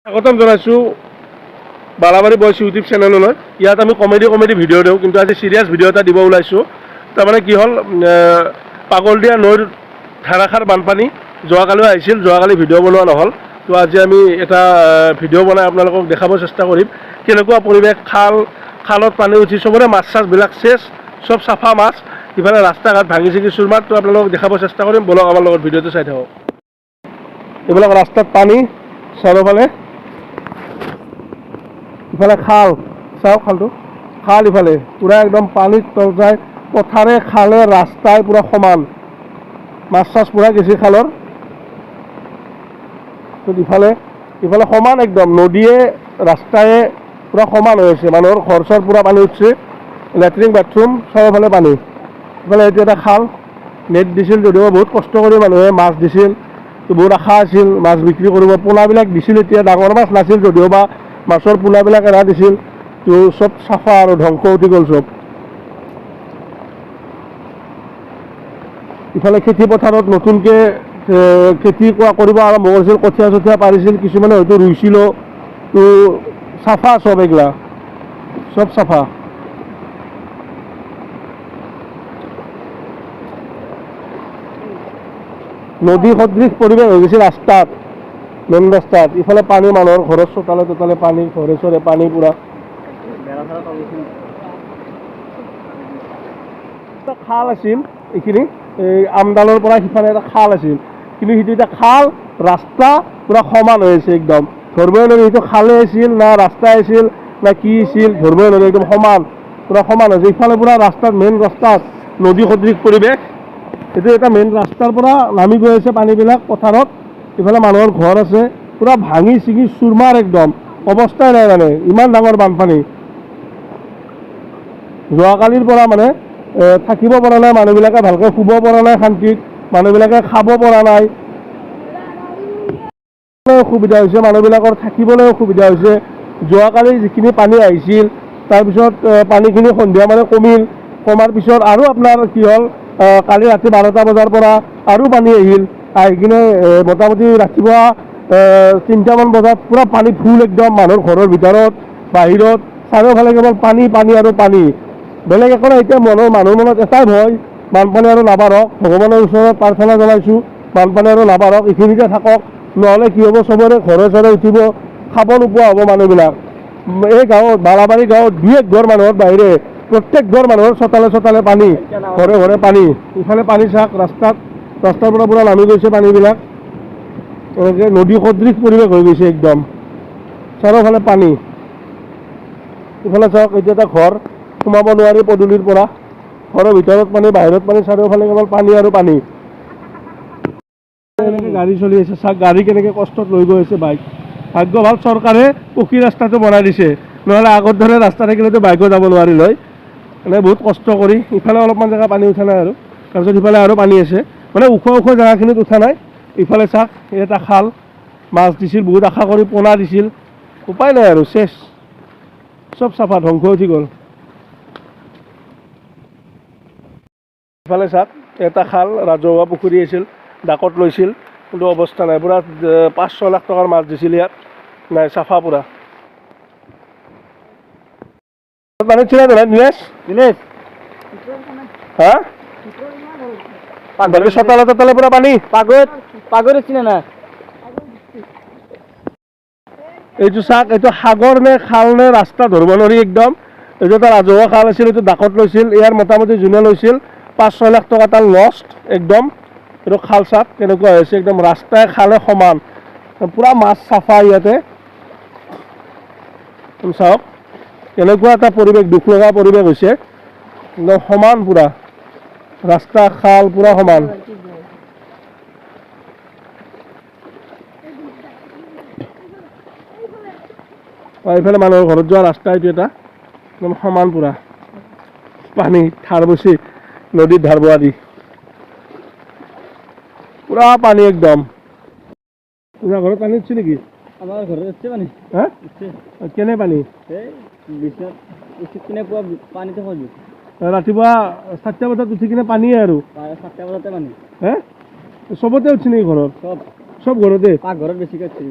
স্বাগতম জনাইছোঁ বালাবাৰী বইচ ইউটিউব চেনেললৈ। ইয়াত আমি কমেডি কমেডি ভিডিঅ' দিওঁ, কিন্তু আজি চিৰিয়াছ ভিডিঅ' এটা দিব ওলাইছোঁ। তাৰমানে কি হ'ল, পাগলদিয়া নৈৰ ধাৰাসাৰ বানপানী যোৱাকালিও আহিছিল, যোৱাকালি ভিডিঅ' বনোৱা নহ'ল। তো আজি আমি এটা ভিডিঅ' বনাই আপোনালোকক দেখাব চেষ্টা কৰিম কেনেকুৱা পৰিৱেশ। খালত পানী উঠি চবৰে মাছ চাছবিলাক চেচ, চব চাফা মাছ। ইফালে ৰাস্তা ঘাট ভাঙি চিঙি চুৰমাৰ। তো আপোনালোকক দেখাব চেষ্টা কৰিম, ব'লক আমাৰ লগত ভিডিঅ'টো চাই থাকক। এইবিলাক ৰাস্তাত পানী চাৰিওফালে, ইফালে খাল, চাওক খালটো, খাল ইফালে পূৰা একদম পানীত তল যায়। পথাৰে খালে ৰাস্তাই পূৰা সমান, মাছ চাছ পূৰা গেছি খালৰ। ইফালে ইফালে সমান একদম, নদীয়ে ৰাস্তায়ে পূৰা সমান হৈ আছে। মানুহৰ ঘৰ চৰ পূৰা পানী উঠছে, লেট্ৰিন বাথৰুম চাৰিওফালে পানী। ইফালে এইটো এটা খাল, নেট দিছিল যদিও বহুত কষ্ট কৰি মানুহে মাছ দিছিল, তো বহুত আশা আছিল মাছ বিক্ৰী কৰিব। পোনাবিলাক দিছিল, এতিয়া ডাঙৰ মাছ নাছিল যদিও বা মাছৰ পোনাবিলাক এৰা দিছিল, তো চব চাফা আৰু ধ্বংস উঠি গ'ল চব। ইফালে খেতি পথাৰত নতুনকৈ খেতি কৰিব আৰম্ভ কৰিছিল, কঠীয়া চঠীয়া পাৰিছিল, কিছুমানে হয়তো ৰুইছিলো। তো চাফা চব, এইগিলা চব চাফা। নদী সদৃশ পৰিৱেশ হৈ গৈছে ৰাস্তাত, মেইন ৰাস্তাত। ইফালে পানী, মানুহৰ ঘৰৰ চোতালে তোতালে পানী, ঘৰে চৰে পানী পূৰা। এটা খাল আছিল এইখিনি, এই আমডালৰ পৰা সিফালে এটা খাল আছিল, কিন্তু সেইটো এতিয়া খাল ৰাস্তা পূৰা সমান হৈ আছে একদম। ধৰিবই নোৱাৰি সেইটো খালে আছিল না ৰাস্তাই আছিল না কি আছিল, ধৰিবই নোৱাৰি, একদম সমান, পূৰা সমান হৈছে। ইফালে পূৰা ৰাস্তাত, মেইন ৰাস্তাত নদী সদৃশ পৰিৱেশ। এইটো এটা মেইন ৰাস্তাৰ পৰা নামি গৈ আছে পানীবিলাক পথাৰত। ইফালে মানুহৰ ঘৰ আছে, পূৰা ভাঙি ছিঙি চুৰমাৰ একদম, অৱস্থাই নাই মানে, ইমান ডাঙৰ বানপানী। যোৱাকালিৰ পৰা মানে থাকিব পৰা নাই মানুহবিলাকে, ভালকৈ শুব পৰা নাই শান্তিত, মানুহবিলাকে খাব পৰা নাই, অসুবিধা হৈছে মানুহবিলাকৰ, থাকিবলৈ অসুবিধা হৈছে। যোৱাকালি যিখিনি পানী আহিছিল, তাৰপিছত পানীখিনি সন্ধিয়া মানে কমিল, কমাৰ পিছত আৰু আপোনাৰ কি হ'ল, কালি ৰাতি 12টা বজাৰ পৰা আৰু পানী আহিল। আহি কিনে মোটামুটি ৰাতিপুৱা 3টামান বজাত পূৰা পানী ফুল একদম, মানুহৰ ঘৰৰ ভিতৰত বাহিৰত চাৰিওফালে কেৱল পানী, পানী আৰু পানী, বেলেগ একো নাই। এতিয়া মানুহৰ মনত এটাই ভয়, বানপানী আৰু নাবাঢ়ক। ভগৱানৰ ওচৰত প্ৰাৰ্থনা জনাইছোঁ, বানপানী আৰু নাবাঢ়ক, এইখিনিতে থাকক। নহ'লে কি হ'ব, চবৰে ঘৰে চৰে উঠিব, খাব নোপোৱা হ'ব মানুহবিলাক। এই গাঁৱত, বালাবাৰী গাঁৱত দুই এক ঘৰ মানুহৰ বাহিৰে প্ৰত্যেক ঘৰ মানুহৰ চোতালে চোতালে পানী, ঘৰে ঘৰে পানী। ইফালে পানী চাক, ৰাস্তাৰ পৰা পূৰা নামি গৈছে পানীবিলাক, এনেকৈ নদী সদৃশ পৰিৱেশ হৈ গৈছে একদম, চাৰিওফালে পানী। ইফালে চাওক, এইটো এটা ঘৰ, সোমাব নোৱাৰি পদূলিৰ পৰা, ঘৰৰ ভিতৰত পানী, বাহিৰত পানী, চাৰিওফালে কেৱল পানী আৰু পানী। এনেকৈ গাড়ী চলি আছে, চাওক গাড়ী কেনেকৈ কষ্টত লৈ গৈ আছে বাইক। ভাগ্য ভাল চৰকাৰে পকী ৰাস্তাটো বনাই দিছে, নহ'লে আগৰ দৰে ৰাস্তা থাকিলেতো বাইকো যাব নোৱাৰিল হয়। মানে বহুত কষ্ট কৰি ইফালে অলপমান জেগা পানী উঠা নাই আৰু, তাৰপিছত ইফালে আৰু পানী আছে, মানে ওখ ওখ জেগাখিনিত উঠা নাই। ইফালে চাওক, এই এটা খাল, মাছ দিছিল বহুত আশা কৰি, পোনা দিছিল, উপায় নাই আৰু, চেচ, চব চাফা ধ্বংস উঠি গ'ল। ইফালে চাওক, এটা খাল, ৰাজহুৱা পুখুৰী আছিল, ডাকত লৈছিল, কিন্তু অৱস্থা নাই, পূৰা 5-6 লাখ টকাৰ মাছ দিছিল ইয়াত, নাই, চাফা পূৰা। পানী উঠিছে নাই দিনেশ? দিনেশ হা? বাকী চোতালে তোতালে পূৰা পানী। পাগৈ উঠছি না। এইটো চাওক, এইটো সাগৰ নে খাল নে ৰাস্তা ধৰিব নোৱাৰি একদম। এইটো এটা ৰাজহুৱা খাল আছিল, এইটো ডাকত লৈছিল, ইয়াৰ মোটামুটি যোনে লৈছিল 5-6 লাখ টকা তাৰ লষ্ট একদম। এইটো খাল চাওক কেনেকুৱা হৈছে, একদম ৰাস্তাই খালে সমান, পূৰা মাছ চাফা ইয়াতে। চাওক কেনেকুৱা এটা পৰিৱেশ, দুখ লগা পৰিৱেশ হৈছে, একদম সমান পূৰা ৰাস্তা খাল পূৰা সমান। এইফালে মানুহৰ ঘৰত যোৱা ৰাস্তা এইটো এটা, একদম সমান পূৰা পানী, ধাৰ বছি নদীত ধাৰ বোৱা দি পূৰা পানী একদম। তোমাৰ ঘৰত পানী উঠছে নেকি? আমাৰ ঘৰত উঠছে পানী। হা? উঠছে। কেনে পানী? এই বিচনাত উঠি কিনে পুৱা পানীতে খোজো। ৰাতিপুৱা 7টা বজাত উঠি কিনে পানীয়ে আৰু। 7টা বজাতে পানী। হে? চবতে উঠছে নেকি ঘৰত? চব। চব ঘৰতে? পাকঘৰত বেছিকৈ উঠছে।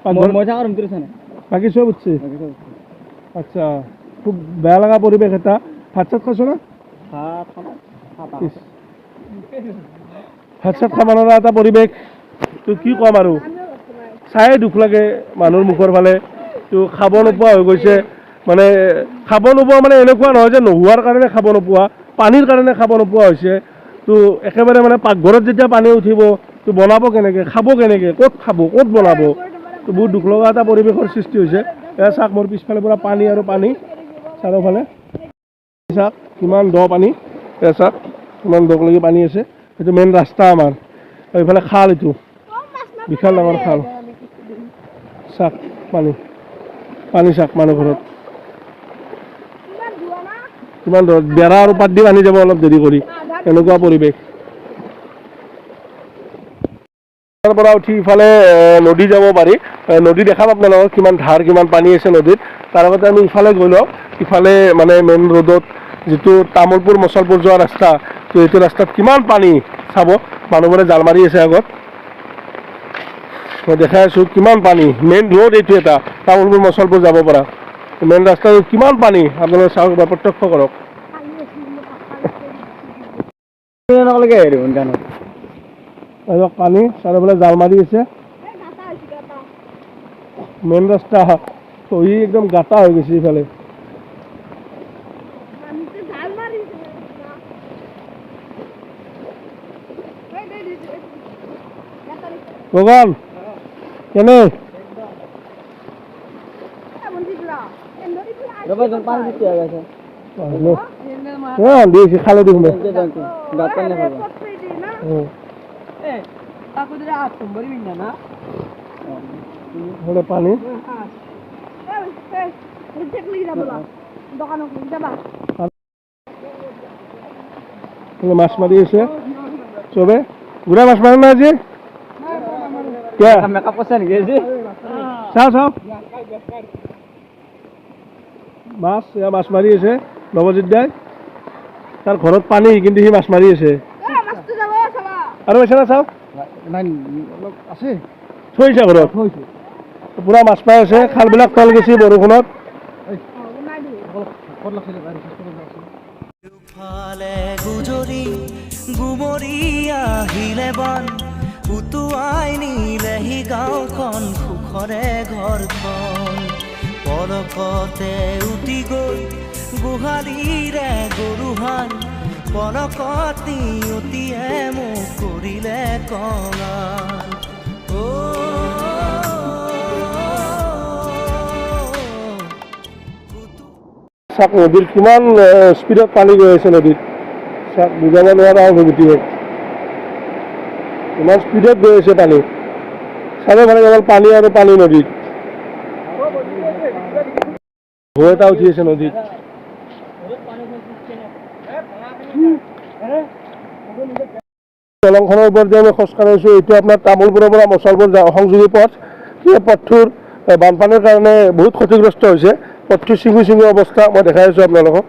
পাকঘৰ মই থকা ৰুমটোত উঠা নাই। বাকী চব উঠছে। আচ্ছা, খুব বেয়া লগা পৰিৱেশ এটা। ভাত চাত খাইছ না? ভাত খানা। ইছ। ভাত চাত খাব নোৱাৰা এটা পৰিৱেশ। তো কি ক'ম আৰু, চায়ে দুখ লাগে মানুহৰ মুখৰ ফালে। তো খাব নোপোৱা হৈ গৈছে। মানে খাব নোপোৱা মানে এনেকুৱা নহয় যে নোহোৱাৰ কাৰণে খাব নোপোৱা, পানীৰ কাৰণে খাব নোপোৱা হৈছে। তো একেবাৰে মানে পাকঘৰত যেতিয়া পানী উঠিব, তো বনাব কেনেকৈ, খাব কেনেকৈ, ক'ত খাব, ক'ত বনাব? তো বহুত দুখ লগা এটা পৰিৱেশৰ সৃষ্টি হৈছে। এয়া চাওক, মোৰ পিছফালে পূৰা পানী আৰু পানী চাৰিওফালে। চাওক কিমান দ পানী। এয়া চাওক, কিমান দলৈকে পানী আছে। এইটো মেইন ৰাস্তা আমাৰ আৰু এইফালে খাল, এইটো বিশাল ডাঙৰ খাল। চাওক পানী, পানী চাওক মানুহ ঘৰত কিমান দূৰত। বেৰা আৰু পাত দি পানী যাব অলপ দেৰি কৰি, এনেকুৱা পৰিৱেশ। তাৰ পৰা উঠি ইফালে নদী যাব পাৰি। নদী দেখাম আপোনালোকক, কিমান ধাৰ, কিমান পানী আছে নদীত। তাৰ আগতে আমি ইফালে গৈ লওঁ। ইফালে মানে মেইন ৰোডত যিটো তামোলপুৰ মচলপুৰ যোৱা ৰাস্তা, তো এইটো ৰাস্তাত কিমান পানী চাব। মানুহবোৰে জাল মাৰি আছে আগত, মই দেখাই আছোঁ কিমান পানী। মেইন ৰোড এইটো এটা, তামোলপুৰ মচলপুৰ যাব পৰা মেইন ৰাস্তাটো কিমান পানী, আপোনালোকে চাওক বা প্ৰত্যক্ষ কৰক। নকলেকে দেখোন গানত। আৰু পানী চাৰিওফালে জাল মাৰি আছে। মেইন ৰাস্তা খহি একদম গাটা হৈ গৈছে ইফালে। গগন, কেনে? ৰ'বা, পানী দিছে হৈ আছে। দিছে খালে দেখোন। গাত পানী নাখাব। হ'লে পানী মাছ মাৰি আছে চবে। গুড়া মাছ মাৰে না আজি? কিয়? মেকআপ কৰিছা নেকি আজি? চাওঁ চাওঁ মাছ। এয়া মাছ মাৰি আছে নৱজিত দাই। তাৰ ঘৰত পানী, কিন্তু সি মাছ মাৰি আছে। আৰু পাইছে না চাওঁ? নাই, অলপ আছে। থৈছে ঘৰত, পুৰা মাছ পাই আছে। খালবিলাক তল গৈছে বৰষুণত। ফালে গুজৰি গুমৰি আহিলে বান, উটুৱাই নিলেহি গাঁওখন, সুখৰে ঘৰখন। পলকতে উটি গৈ গোহালিৰে গৰুহাল, পলকত নিয়তিয়ে মোক কৰিলে কঙাল। অ' চাওক, নদীৰ কিমান স্পীডত পানী গৈ আছে নদীত। চাওক, বুজাব নোৱাৰা অনুভূতি হয়। ইমান স্পীডত গৈ আছে পানী। চাৰিওফালে কেৱল পানী আৰু পানী নদীত। ঢৌ এটা উঠি আছে নদীত। দলংখনৰ ওপৰত যে আমি খোজকাঢ়ি আছোঁ, এইটো আপোনাৰ তামোলপুৰৰ পৰা মচলপুৰ সংযোগী পথ। সেই পথটোৰ বানপানীৰ কাৰণে বহুত ক্ষতিগ্ৰস্ত হৈছে। পথটো ছিঙি ছিঙি অৱস্থা, মই দেখাই আছোঁ আপোনালোকক।